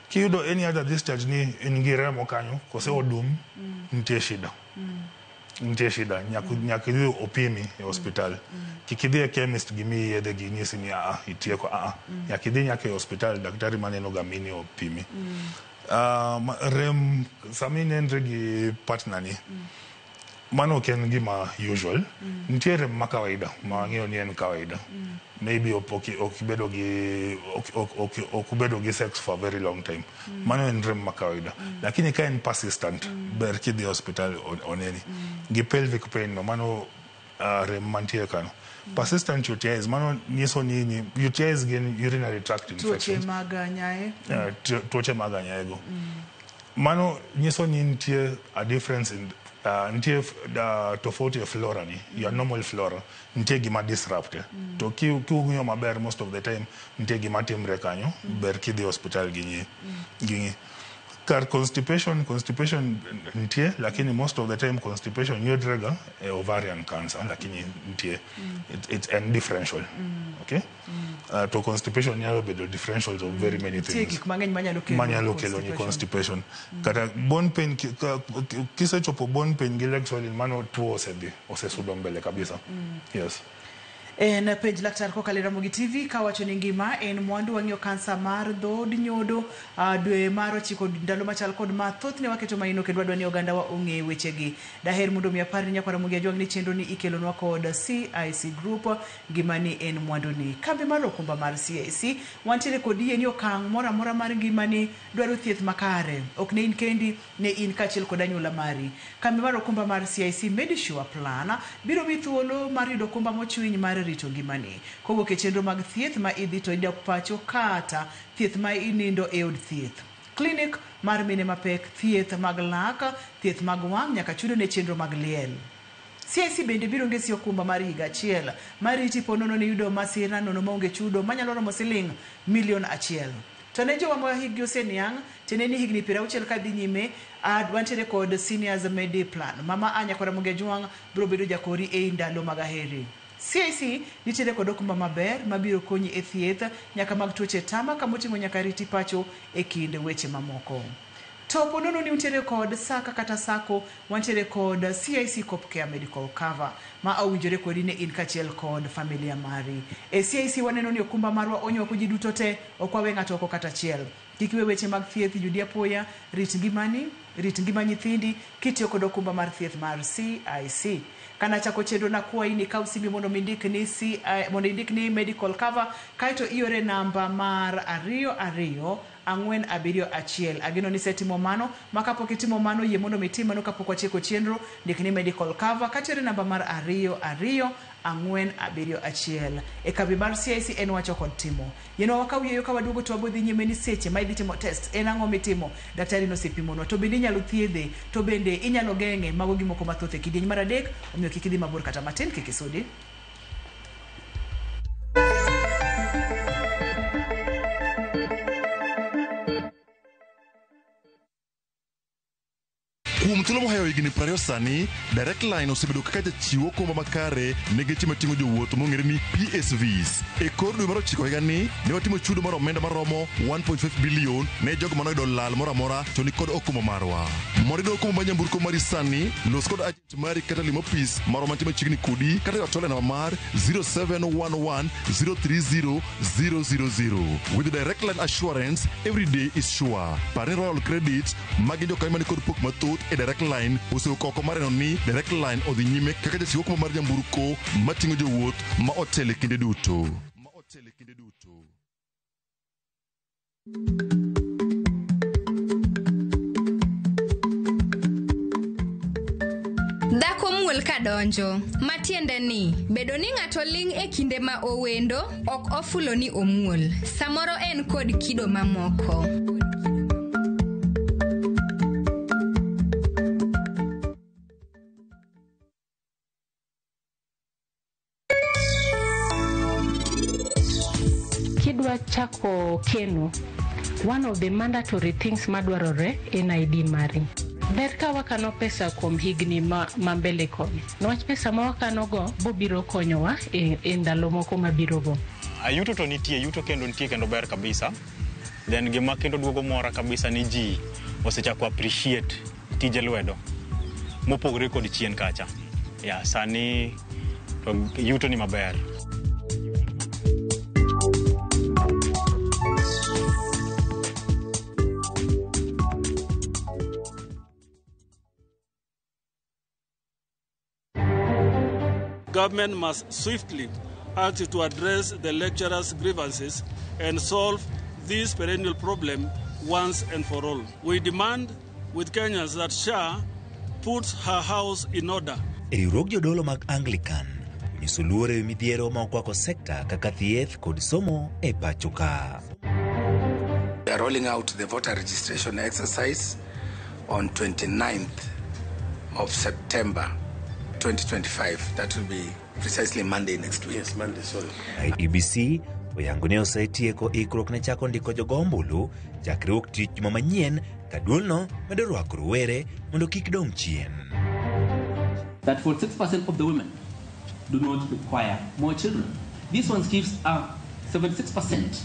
Kiyudo any other discharge ni in gi remo kanyo, kose odum, nitie shida. Nitie shida, nyaka idhi opimi e hospital. Kik idhi e chemist gimiyi yedhe ginyisi ni aa itieko aa. Nyaka idhi nyaka e hospital, daktari maneno ga mini opimi. Rem sama inenre gi partner ni, mano ok en gima usual. Nitie rem ma kawaida ma wang'eyo ni en kawaida. Maybe ok ibedo gi ok ubedo gi sex for a very long time. Mano en rem ma kawaida. Lakini ka en persistent, ber kidhi e hospital oneni. Gi pelvic pain no, mano rem mantie kanyo. Persistent UTIs, mano nyiso ni UTIs gin urinary tract Tuoche infections. Mag nyaye. Tuoche mag anyaego. Mano nyiso ni nitie a difference in nitie tofauti e flora ni, your normal flora, nitie gima disrupt. To kiung'iyo maber, most of the time nitie gima timre kanyo, ber kidhi hospital gi ng'i. Kar constipation, constipation nitie, lakini most of the time constipation yudre ga e ovarian cancer, lakini nitie it's en differential. Okay? To constipation nyalo bedo differentials of very many Nitie things gik mang'eny manyalo kelo manyalo kelo ni constipation. Kata bone pain, kisechopo bone pain gi leg swelling, mano tuo osedhi, osesudo mbele kabisa. Yes. En Penj Laktar kokalo e Ramogi TV kawacho ni ngima en mwandu. Wang'iyo kansa mar dhood nyodo dwe mar 9 ndalo machal kod ma thothne waketo maino kendo wadwa ni oganda wa ong'e wechegi. Daher mondo mi apar ni nyakwa Ramogi Ajwang' ni chenro ni ikelonwa kod CIC Group, ngimani en mwanduni. Kambi mar okumba mar CIC wantiere kod yie ni okang' moro amora mar ngimani dwaro thieth makare. Ok ne in kendi, ne in kaachiel kod anyuola mari. Kambi mar okumba mar CIC Medisure Plan biro mi thuolo mar yudo okumba mochwiny mar rito ngimani. Kowuok e chenro mag thieth ma idhi to idok pacho kata thieth ma inindo e od thieth. Klinik mar mine mapek, thieth mag lak, thieth mag wang' nyaka chudo ne chenro mag liel. CIC bende biro ngesi okumba mar higa achiel mar riti po nono ni yudo masira nono maonge chudo manyalo romo siling milion 1. To ne jowa ma hikgi oseniang', tiende ni higni 60 kadhi nyime, wantiere kod Seniors Medi Plan. Mama Anya kod Ramogi Ajwang' biro bedo jakori ei ndalo mag aheri. CIC nitiere kod okumba maber mabiro konyi e thieth nyaka mag tuoche tama kamoting'o nyaka riti pacho e kind weche mamoko. To ponono ni untiere kod Saka kata Sako, wantiere kod CIC Copcare Medical Cover ma owinjore kodi ne in kaachiel kod familia mari. E CIC waneno ni okumba marwa onywako ji duto te, ok wawe ng'ato oko kata achiel. Kik iwe weche mag thieth yudi apoya, rit ngimani, rit ngima nyithindi kitiyo kod okumba mar thieth mar CIC. Kana chako chenro nakwayi ni ikaw simbi mondo indik ni CI, mondo indik ni medical cover kaeto iore namba mar 2 2 4 7 1. Ageno ni isetimo mano, ma kapok itimo mano yie mondo itim mano kapok watieko chenro. Ndik ni medical cover katiore namba mar 2 2 4 7 1. E kambi mar CIC en wacho kod timo. Yienwa wakaw yweyo ka waduogo to wabodhi nyime ni seche ma idhi timo test en ang'o mitimo. Daktari nosepimonwa to bende inyalo thiedhe to bende inyalo geng'e mago gimoko mathoth e kidieny mar 3, omiyo kik idhi mabor kata matin, kik isudi. Kuom thuolo mohewo higni 20 sani, Direct Line osebedo kaka jachiw okumba makare ne geche mating'o jowuoth mong'ere ni PSVs. E kor dwe mar 9 higani, ne watimo chudo mar omenda maromo 1.5 bilion ne jogo manoyudo lal moro amora to ni kod okumba marwa. Mondo iyud okumba mar nyamburko mari sani, los kod agent mari kata lim ofis marwa mantie machiegni kodi kata yot e namba mar 0711 030 000. With Direct Line Assurance, every day is sure. Par ni Royal Credit magin jokanyo mani kod pok mathoth e Direct Line osewuok oko mar neno ni Direct Line odhi nyime kaka jachiw okumba mar nyamburko mating'o jowuoth ma otelo e kinde duto. Dhako muol kadonjo, matiende ni bedo ni ng'ato ling' e kinde ma owendo ok ofulo ni omuol. Samoro en kod kido mamoko. Kidwa chako keno, one of the mandatory things madwarore en ID mari. Ber ka wakano pesa kuom higni ma mbele koni. Niwach pesa ma wakano go bobiro konyowa e ndalo moko mabiro go. Yuto to nitie, yuto kendo nitie kendo ber kabisa. Then gima kendo duogo mora kabisa ni ji osechako appreciate tije lwedo mopogore kod chien kacha. Ya, sani to yuto ni maber. Government must swiftly act to address the lecturers' grievances and solve this perennial problem once and for all. We demand with Kenyans that SHA puts her house in order. Riwruog jodolo mag Anglican onyiso luor ewi midhiero ma okwako sekta kaka thieth kod somo e pacho ka. We are rolling out the voter registration exercise on 29th of September 2025. That will be precisely Monday next week. Yes, Monday, sorry. IEBC oyango ni osetieko ikruok ne chako ndiko jogo ombulu chakre wuok tich juma manyien ka duolno medo rwako rowere mondo kik dong' chien. That 46% of the women do not require more children. This one gives 76%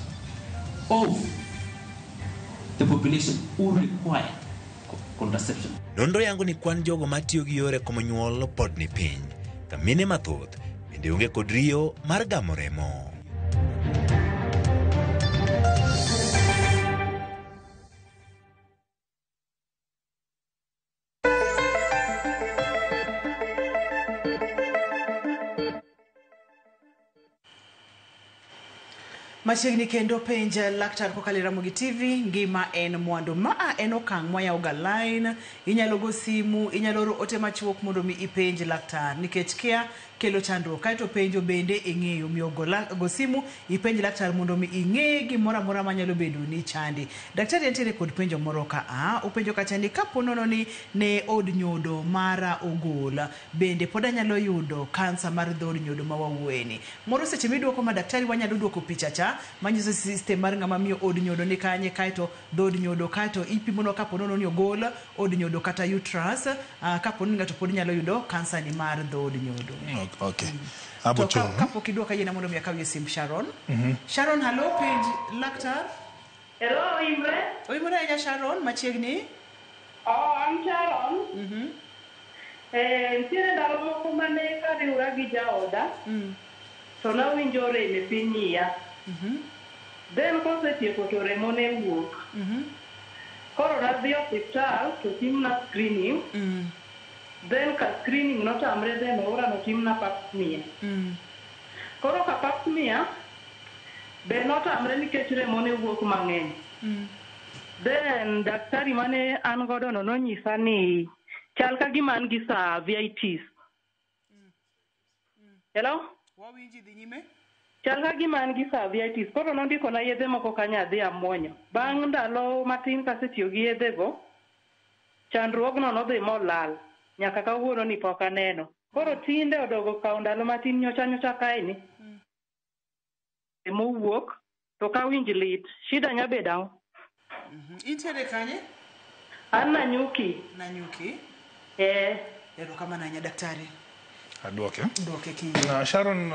of the population who require contraception. Nonro yango ni kwan jogo matiyo gi yore komo nyuol pod ni piny, ka mine mathoth bende onge kod riyo mar gamo remo. Machiegni kendo penj laktar kokalo e Ramogi TV, ngima en mwandu. Maa en okang' mwayawoga line, inyalo go simu, inyalo oro ote machuok mondo mi ipenj laktar nikech kia kelo chandruok. Kaeto penjo bende ing'eyo, omiyo go simu ipenj laktar mondo mi ing'e gimoro amora manyalo bedo ni chandi. Daktari entiere kod penjo moro ka a, openjo kacha ni kapo nono ni ne od nyodo mara ogol, bende pod anyalo yudo kansa mar dhood nyodo ma wawuoyeni. Moro seche miduoko ma daktari wanyalo duoko picha cha manyiso system mar ng'ama miyo od nyodo ni kanye, kaeto dhood nyodo, kaeto ipimonwa kapo nono ni ogol od nyodo kata uterus, kapo ni ng'ato pod nyalo yudo kansa ni mar dhood nyodo. Okay. Abo To chung. kapok idwoka, yiena mondo mi akawie sim Sharon. Sharon, hallo, penj laktar. Hello, Imre. Oimore ahinya Sharon, machiegni. Oh, an Sharon. Eh, nitiere ndalo moko mane kariwra gi jaoda to nawinjo rem e piny iya. Then kosetieko to remo ne wuok. Koro nadhi osiptal to timna screening. Then ka screening notamre, then oora notimna pap smear. Koro ka pap smear be notamre nikech remo ne wuok mang'eny. Then daktari mane an godo no nonyisa ni chal ka gima an gi cervicitis. Hello? Wawinji, dhi nyime. Chal ka gima an gi cervicitis. Koro nondikona yedhe moko kanyo adhi amuonyo. Bang' ndalo matin kasetiyo gi yedhego, chandruogno nodhi molal. Nyaka kawuono ni pok aneno. Koro tinde odogo kawo ndalo matin nyocha nyocha kaeni. Mowuok to kawinj lit. Shida nya bedo ang'o? Intiere kanye? An Nanyuki. Nanyuki. Eh. Erokamano ahinya daktari. Aduoke. Duoke kiyie. Na Sharon,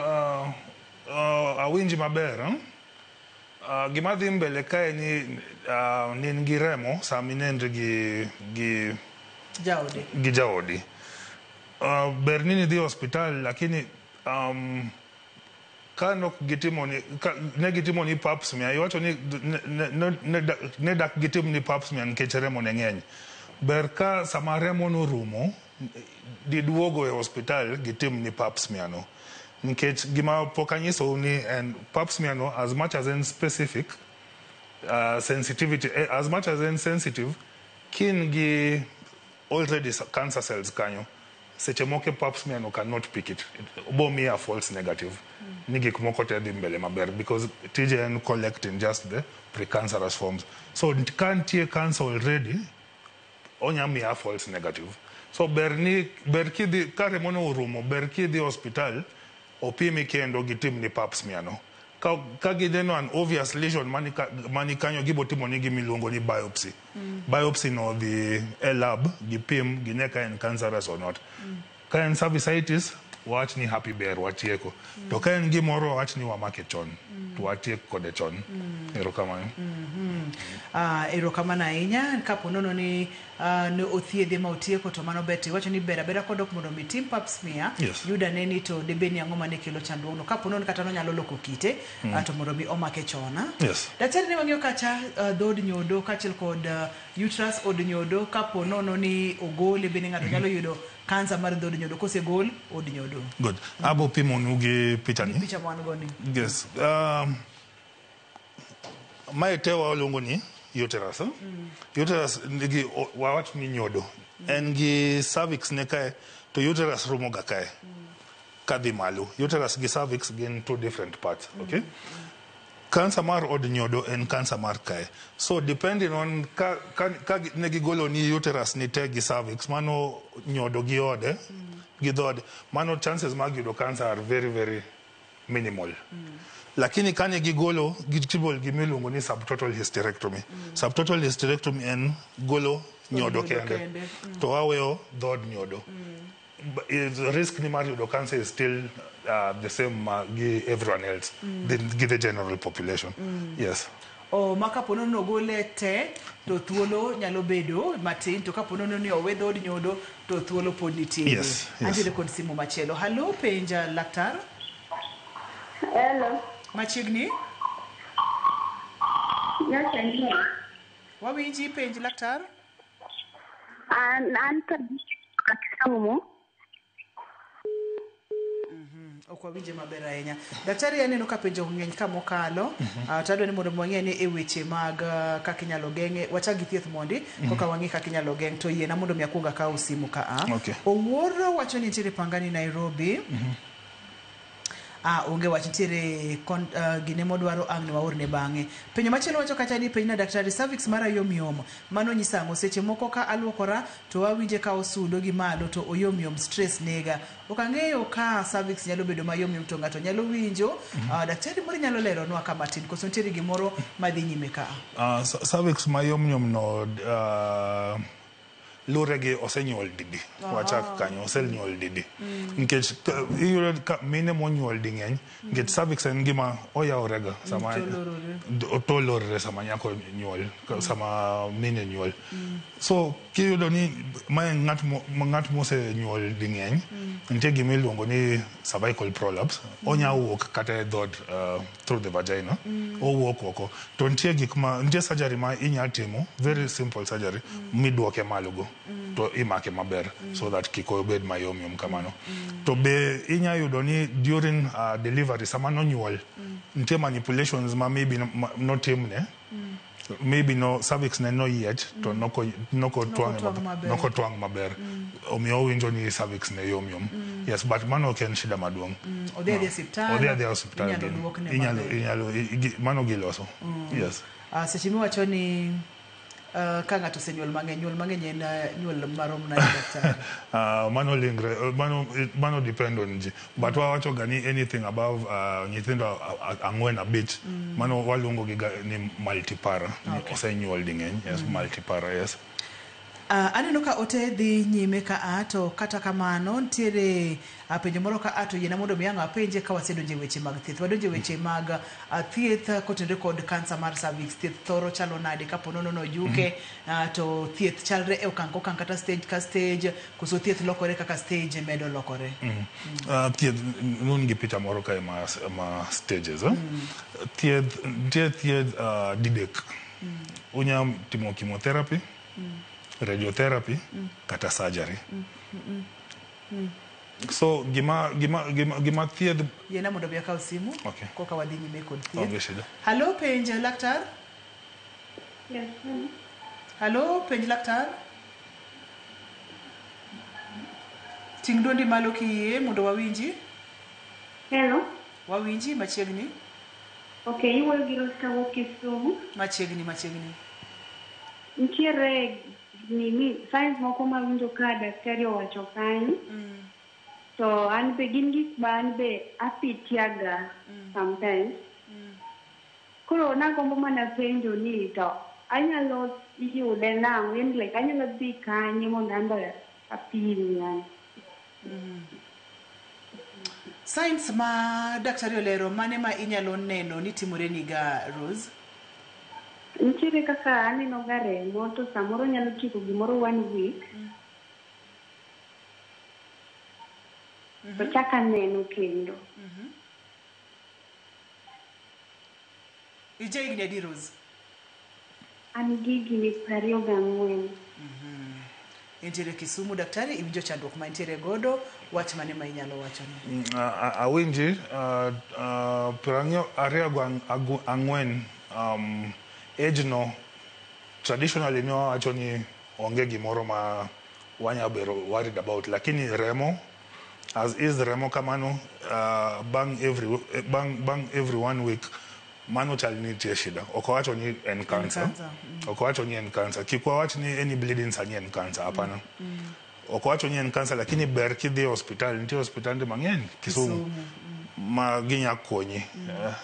awinji maber. Eh? Gima dhi mbele kae ni nin gi remo sama inendri gi Jaode. gi jaodi. Ber ni nidhi osiptal, lakini ka nok gitimo ni ka, ne gitimo ni pap smear, iwacho ni ne dak gitim ni pap smear nikech remo ne ng'eny. Ber ka sama remo norumo diduogo e osiptal gitim ni pap smear no, nikech gima pok anyisou ni en pap smear no, as much as en specific, sensitivity, as much as en sensitive, kin gi already cancer cells kanyo, seche moko pap smear no cannot pick it, bo miya false negative ni gik moko te dhi mbele maber, because tije en collecting just the precancerous forms. So ka nitie cancer already, onya miya false negative. So ber ni ber kidhi ka remo no orumo, ber kidhi hospital opimi kendo gitim ni pap smear no. Ka gineno an obvious lesion mani kanyo, gibo timo ni gimiluongo ni biopsy. Biopsy no dhi e lab, gipim gine ka en cancerous or not. Ka en cervicitis, wach ni happy ber watieko. To ka en gimoro, wach ni wamake chon to watiek kode chon. Erokamano. Erokamano ahinya. Kapo nono ni ne othiedhe ma otieko, to mano ber. To iwacho ni ber abeda kodok mondo mi tim pap smear. Yes. Yud ane ni to debed ni ang'o mane kelo chandruogno. Kapo nono kata nonyalo loko kite, to mondo mi omake chon. Ah. Yes. Daktari, ne wang'iyo kacha dhood nyodo kaachiel kod uterus, od nyodo. Kapo nono ni ogole, bende ng'ato nyalo yudo kansa mar dhood nyodo kosegol od nyodo? Good. Abo pimonu gi picha Gi ni. picha ma wan go ni. Yes. Mae te waluongo ni uterus. Eh? Uterus nigi wawach ni nyodo. En gi cervix ne kae, to uterus rumo ga kae. Kadhi malo. Uterus gi cervix gin two different parts. Okay? Kansa mar od nyodo en kansa mar kae. So depending on ka ne gigolo ni uterus ni te gi cervix, mano nyodo gi ode, gi dhoode, mano chances mag yudo cancer are very very minimal. Lakini kane gigolo, gitimo gimiluongo ni subtotal hysterectomy. Subtotal hysterectomy en golo nyodo nyodo kende, kende. To waweyo dhood nyodo. Risk ni mar yudo cancer is still the same gi everyone else, gi the general population. Yes. O ma kapo nono ogole te, to thuolo nyalo bedo matin, to kapo nono ni owe dhood nyodo, to thuolo pod nitie. Yes. Antiere kod simu machielo. Halo, penja laktar. Hello. Machiegni. Nyocha ni. Wawinji, penj laktar. An Kisumu. Ok wawinje maber ahinya. Daktari, aneno ka penjo ng'eny ka mokalo. To adwa ni mondo wang'e ni e weche mag kaka inyalo geng'e, wachak gi thieth mondi, koka wang'e kaka inyalo geng', to yiena mondo mi akuong akaw simu ka a. Okay. Owuoro wacho ni nitiere Pangani Nairobi. Ah, onge wach, nitiere gine modwaro ang' ne waorne bang'e. Penjo machielo wacho kacha ni penjna daktari, cervix mara yom yom. Mano nyiso ang'o? Seche moko ka aluokora to awinje ka osudo gi malo to oyom yom, stress nega. Ok ang'eyo ka cervix nyalo bedo mayom yom to ng'ato nyalo winjo. Daktari moro nyalo leronwa ka matin, koso nitiere gimoro madhi nyime ka? Cervix mayom yom no, lure gi osenyuol didi. Wachak kanyo, osenyuol didi. Nikech iyudo ka mine monyuol ding'eny, nikech cervix en gima oyawrega sama to lorre sama nyako nyuol, sama mine nyuol. So kiyudo ni mae ng'at mosenyuol ding'eny, nitie gima iluongo ni cervical prolapse. Onya wuok kata e dhood through the vagina, owuok oko. To nitie gik ma nitie surgery ma inya timo, very simple surgery, miduoke malo go to imake maber so that kik obed mayom yom kamano. To be inya yudo ni during delivery, sama nonyuol, nitie manipulations ma maybe notimne, maybe no cervix ne noyiech to noko twang' maber, omiyo owinjo ni cervix ne yom yom. Yes, but mano ok en shida maduong'. Odhi adhiya osiptal. Odhi adhiya osiptal. Inyalo mano giloso. Yes. Seche miwacho ni ka ng'ato osenyuol mang'eny, nyuol mang'eny en nyuol marom nade, daktari? Mano lingre, mano depend on ji. But wawacho ga ni anything above nyithindo 4 5, mano waluongo gi ni multipara. Osenyuol ding'eny, yes, multipara, yes. Aneno ka ote dhi nyime ka a to kata kamano nitiere penjo moro ka a to yiena mondo mi ang' apenje ka wasedonjo e weche mag thieth. Wadonjo e weche mag thieth kotenore kod kansa mar cervix. Thieth thoro chalo nade kapo nono nojuke, to thieth chalre e okang' kokang' kata stage ka stage, koso thieth lokore kaka stage medo lokore? Thieth nun gi picha moro kae ma stages. Thieth nitie thieth didek. Unya timo chemotherapy, radiotherapy, kata surgery. So gima thieth. Yiena mondo bi akaw simu. Okay. Koka wadhi nyime kod thieth. Onge shida. Halo, penj laktar. Yes. Halo, penj laktar. Ting' dwondi malo kiyie mondo wawinji. Hello. Wawinji machiegni. Okay, iwuoyo gi Rose kawuok Kisumu. Machiegni, machiegni. Nitiere nini signs moko mawinjo ka daktari owacho kanyo. To an be gin gik ma an be apitiaga sometimes. Koro nagombo mana penjo ni to anyalo yude nang'o, yani like anyalo dhi kanye mondo an be apim yani. Signs ma daktari olero mane ma inyalo neno ni timore niga, Rose? Nitiere kaka aneno ga remo to samoro nyalo tieko gimoro 1 week. To chak aneno kendo. Ija higni adi, Rose? An gi higni 24. Entiere Kisumu, daktari, iwinjo chandruok ma entiere godo, wach mane ma inyalo wachone? Awinji 24 age no traditionally ne wawacho ni onge gimoro ma wanya bedo worried about, lakini remo as is remo kamano bang every 1 week mano chal ni nitie shida. Ok owacho ni en cancer. Ok owacho ni en cancer. Kik wawach ni any bleeding sani en cancer, hapana. Ok owacho ni en cancer, lakini ber kidhi e hospital, nitie hospitande mang'eny Kisumu ma ginya konyi.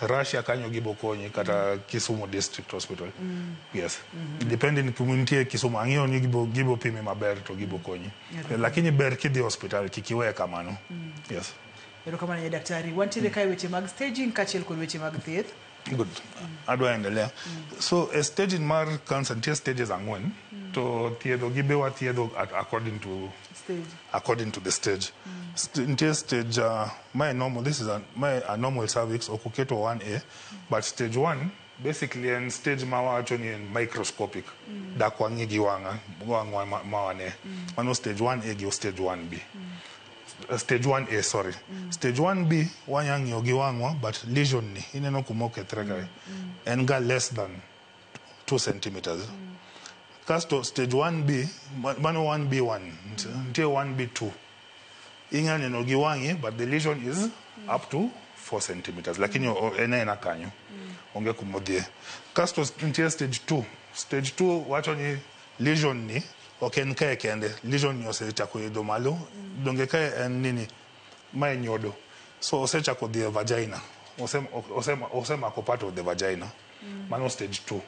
Russia kanyo gibo konyi kata Kisumu District Hospital. Yes. Depending kuma nitie Kisumu, ang'eyo ni gibo pimi maber to gibo konyi. Lakini ber kidhi hospital kik iwe kamano. Yes. Erokamano ne daktari. Wantiere kae weche mag staging kaachiel kod weche mag thieth. Good. Adwa endelea. So a staging mar cancer nitie stages 4 to thiedho gi be wathiedho according to stage. According to the stage. Nitie stage my normal, this is a normal cervix ok oketo 1A, but stage 1 basically en stage ma wawacho ni en microscopic. Dak wang'i gi wang'wa ma wane. Mano stage 1A gi stage 1B. Stage 1A, sorry. Stage 1B wanya ng'iyo gi wang'wa, but lesion ni ineno kuma okethre kae en ga less than 2 centimeters. Kasto stage 1B, mano 1B1, nitie 1B2. Inya neno gi wang'i, but the lesion is up to 4 centimeters. Lakini en aena kanyo. Onge kumodhie. Kasto nitie stage 2. Stage 2 wacho ni lesion ni ok en kae kende. Lesion ni osechako idho malo. Donge kae en nini? Mae nyodo. So osechako dhi e vagina. Osemako part of the vagina. Mano stage 2.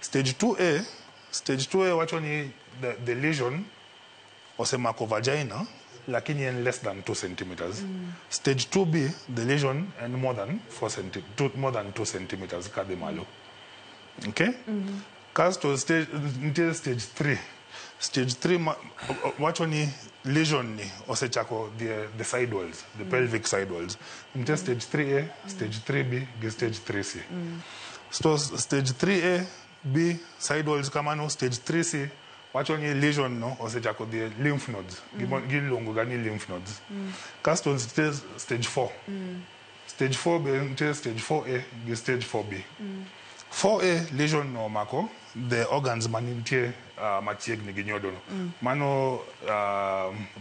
Stage 2A, stage 2A wacho ni the lesion osemako vagina lakini en less than 2 centimeters. Stage 2B, the lesion en more than 4 more than 2 centimeters kadhi malo. Okay? Kasto stage nitie stage 3. Stage 3 wacho ni lesion ni osechako the side walls, the pelvic side walls. Nitie stage 3A, stage 3B gi stage 3C. So stage 3A, B, side walls kamano. Stage 3C wacho ni lesion no osechako the lymph nodes. Giluongo ga ni lymph nodes. Kasto stage 4. Stage 4 be nitie stage 4A gi stage 4B. 4A, lesion no omako the organs manitie machiegni gi nyodo no. Mano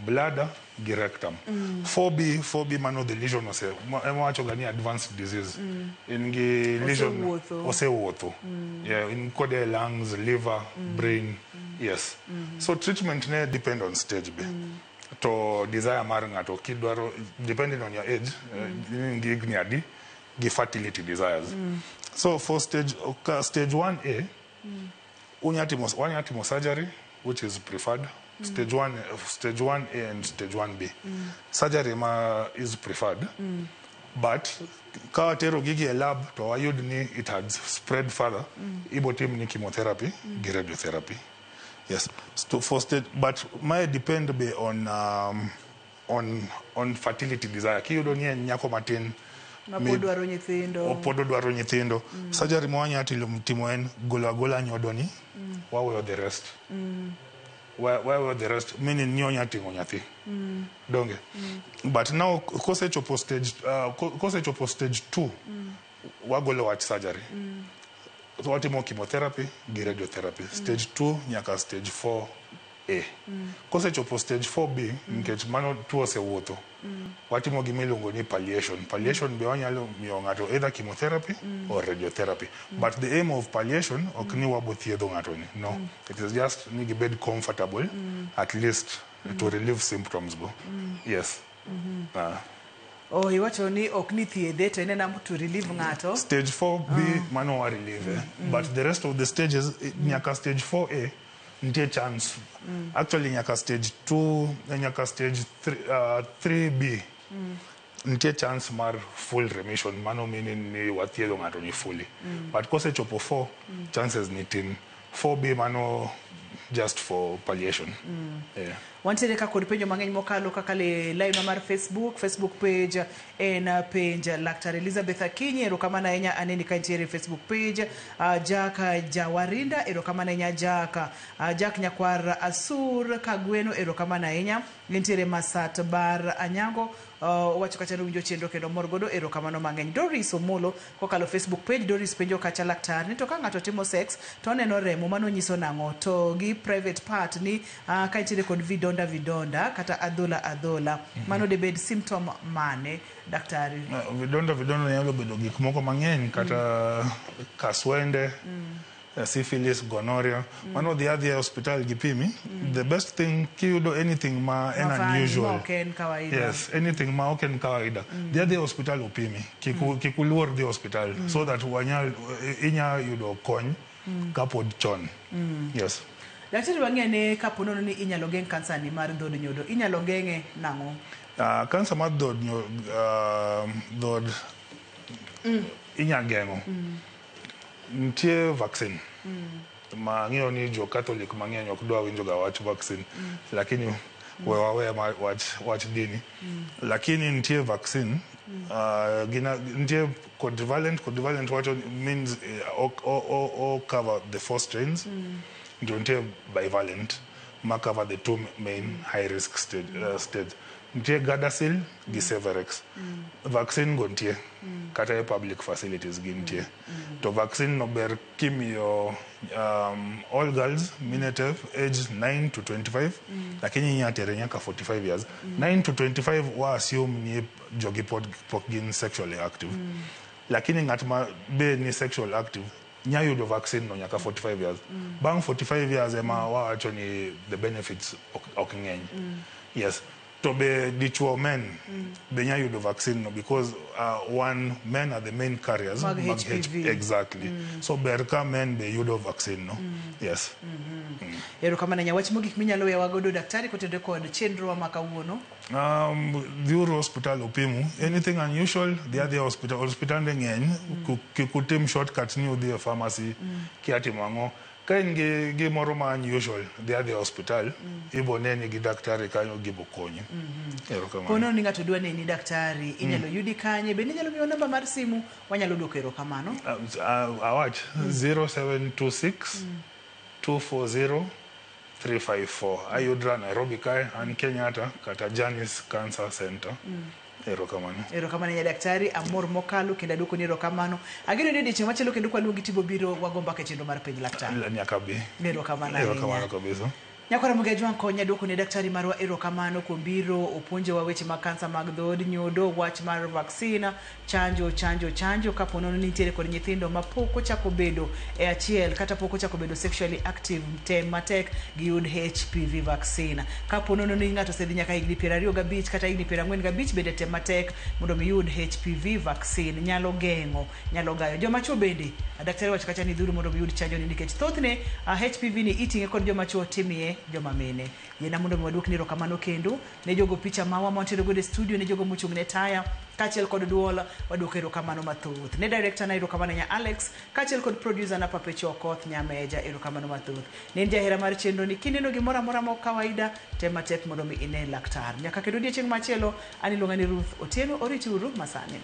bladder gi rectum. 4B, 4B mano the lesion ose ema wacho ga ni advanced disease. In gi lesion Osewuotho. Osewuotho. Yeah, in kode lungs, liver, brain. Yes. So treatment ne depend on stage be. To desire mar ng'ato kidwaro, depending on your age, in gi higni adi, gi fertility desires. So for stage 1A, wanya timo surgery, which is preferred. Stage 1, stage 1A and stage 1B. Surgery ma is preferred. But ka watero gigi e lab to wayud ni it had spread further, ibo tim ni chemotherapy gi radiotherapy. Yes. So for stage, but may depend be on fertility desire. Kiyudo ni en nyako matin ma pod dwaro nyithindo. Pod odwaro nyithindo. Surgery ma wanya timo en golo agola nyodoni, waweyo the rest. Waweyo the rest, meaning ni onya ting'o nyathi. Donge. But now kosechopo stage 2, wagolo wach surgery. So watimo chemotherapy gi radiotherapy. Stage 2 nyaka stage 4A. Kosechopo stage 4B, nikech mano tuo osewuotho, watimo gima iluongo ni palliation. Palliation be wanyalo miyo ng'ato either chemotherapy or radiotherapy. But the aim of palliation ok ni wabo thiedho ng'ato ni. No. It is just ni gibed comfortable at least to relieve symptoms go. Yes. Oh, iwacho ni ok ni thiedhe to en ena to relieve ng'ato. Stage 4B mano wa relieve, eh? But the rest of the stages, nyaka stage 4A nitie chance. Actually nyaka stage 2, nyaka stage 3, 3B nitie chance mar full remission. Mano meaning ni wathiedho ng'ato ni fully. But kosechopo 4, chances ni tin. 4B mano just for palliation. Yeah. Wantiere ka kod penjo mang'eny mokalo kaka le line mar Facebook page en penj Laktar Elizabeth Akinyi, erokamano ahinya, aneni ka intiere e Facebook page. Jack Jawarinda, erokamano ahinya Jack. Jack Nyakwar Asur Kagweno, erokamano ahinya. Gintiere Masat Bar Anyango, wacho kacha ni winjo chenro kendo mor godo, erokamano mang'eny. Doris Omolo kokalo Facebook page, Doris penjo kacha laktar ni to ka ng'ato timo sex to oneno remo, mano nyiso nang'o? To gi private part ni ka intiere kod vidonda vidonda kata adhola adhola, mano debed symptom mane, daktari? Vidonda vidonda nyalo bedo gik moko mang'eny kata kaswende, syphilis, gonorrhea. Mano dhi adhiya e hospital gipimi. The best thing kiyudo anything ma en Mafani, unusual. ma ok en kawaida. Yes, anything ma ok en kawaida. Dhi adhiya e hospital opimi. Kik uluor dhi hospital so that wanyal inya yudo kony kapod chon. Yes. Daktari, wang'e ni kapo nono ni inyalo geng' kansa ni mar dhod nyodo, inyalo geng'e nang'o? Kansa mar dhod inya geng'o. Nitie vaccine. Ma ang'eyo ni jo Catholic mang'eny ok dwa winjo ga wach vaccine. Lakini we wawe wach dini. Lakini nitie vaccine. Gina, nitie quadrivalent. Quadrivalent wacho means o cover the four strains. Ndio nitie bivalent ma cover the two main high risk stage. Nitie Gardasil gi Cervarix. Vaccine go nitie kata e public facilities gintie. To vaccine no ber kimiyo all girls minete age 9 to 25, lakini inya tere nyaka 45 years. 9 to 25 wa assume ni jogi pod gin sexually active. Lakini ng'at ma be ni sexual active nya yudo vaccine no nyaka 45 years. Bang' 45 years ema wawacho ni the benefits ok ng'eny. Yes. To be dichuo, men be nya yudo vaccine no because one, men are the main carriers mag mag HPV. Exactly. So ber ka men be yudo vaccine no. Yes. Erokamano ahinya. Wach mogik minyalo weyowa godo daktari kotenore kod chenrowa ma kawuono. Dhiuru hospital upimu. Anything unusual, dhi adhiya hospital. Hospitande ng'eny, kik utim shortcut ni udhi e pharmacy, kia timo ang'o. Ka in gi gimoro ma unusual, dhi adhiya hospital, ibo neni gi daktari kanyo gibo konyi. Erokamano. Kono ni ng'ato dwa neni daktari, inyalo yudi kanye? Bende inyalo miyo namba mar simu, wanyalo duoko erokamano. Awach 0726 240 354. Ayudra Nairobi kae, an Kenyatta kata Janis Cancer Center. Erokamano. Erokamano ahinya daktari, amor mokalo kendo aduoko ni erokamano. Ageno ni odiochieng' machielo kendo kwaluongi tibo biro wago mbaka e chenro mar Penj Laktar. Nyaka bi. Erokamano ahinya. Erokamano kabisa. Nyakwara Muga Jwang' konya duoko ne daktari marwa erokamano kuom biro opuonjowa weche mag kansa mag dhood nyodo, wach mar vaccine, chanjo, chanjo, chanjo kapo nono ni nitiere kod nyithindo ma pok ochako bedo e achiel kata pok ochako bedo sexually active, tem matek giyud HPV vaccine. Kapo nono ni ng'ato osedhi nyaka higni 25 kata higni 45 bende tem matek mondo mi yud HPV vaccine. Nyalo geng'o, nyalo gayo. Joma chuo bende, daktari wacho kacha ni dhuru mondo mi yud chanjo ni nikech thothne HPV ni iting'e kod joma chuo timiye joma mine. Yiena mondo mi waduokni erokamano kendo ne jogo picha mawa mwantiere godo e studio, ne jogo mochung' ne taya kaachiel kod duol, waduoko erokamano mathoth. Ne director na erokamano nya Alex, kaachiel kod producer na Papecho Okoth Nyameja erokamano mathoth. Ne in jahera mar chenro ni kineno gimoro amora ma ok kawaida, tem matek mondo mi ine laktar. Nyaka kendo odiechieng' machielo, an iluonga ni Ruth Otieno, oriti uru masani.